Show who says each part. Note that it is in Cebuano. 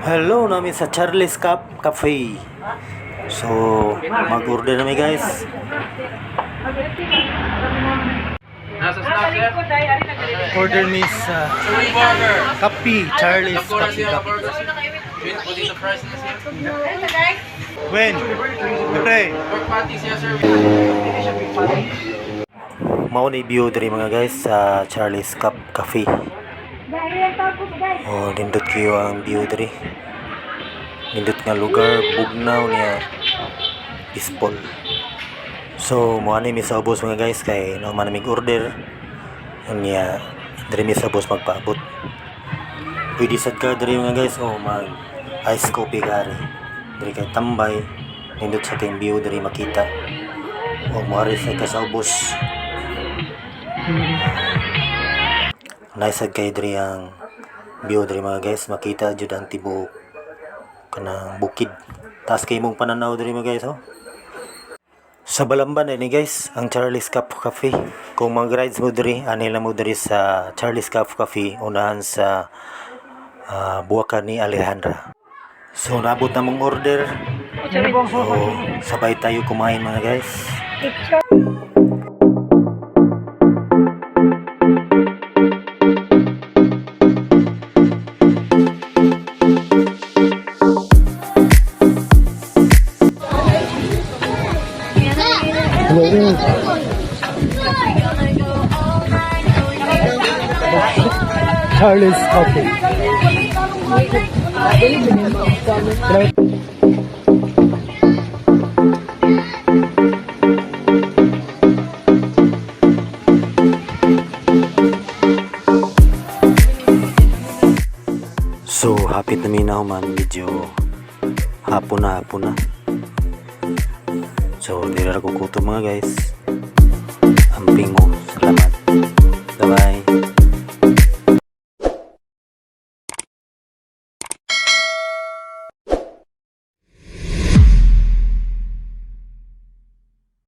Speaker 1: Hello, naa mi sa Charlie's Cup Cafe. So, mag-order na mi, guys.
Speaker 2: Nasa snack, sir.
Speaker 1: Order mi sa
Speaker 2: Three burger.
Speaker 1: Kape, Charlie's
Speaker 2: Sakura
Speaker 1: Kape
Speaker 2: siya
Speaker 1: Kape.
Speaker 2: Burger, sir. Sweet potato fries na siya.
Speaker 1: When? Pre.
Speaker 2: Pork patty siya, sir.
Speaker 1: Mao ni view diri, mga guys, sa Charlie's Cup Cafe. Oh, nindot kayo ang view diri. Nindot nga lugar, bugnaw niya, peaceful. So, mo ani mi sa ubos, mga guys, kay no man mig order. Unya diri mi sa ubos magpaabot. Pwede sad ka diri, mga guys, oh, mag ice coffee ka rin. Diri kay tambay, nindot sa kayong view diri makita. O mo ari sa ka sa ubos. Nice sad kay diri ang view diri, mga guys, makita jud ang tibuok kanang bukid. Taas kay mong pananaw diri, mga guys, oh. Sa Balamban ni guys, ang Charlie's Cup Cafe. Kung mag-rides mo diri, ani lang mo diri sa Charlie's Cup Cafe, unahan sa buwakan ni Alejandra. So naabot na mong order. So sabay tayo kumain, mga guys. Charlie's Coffee. So, hapit na mi nahuman, medyo hapon na hapon na. So, di ra ko gutom, mga guys. Amping mo. Salamat.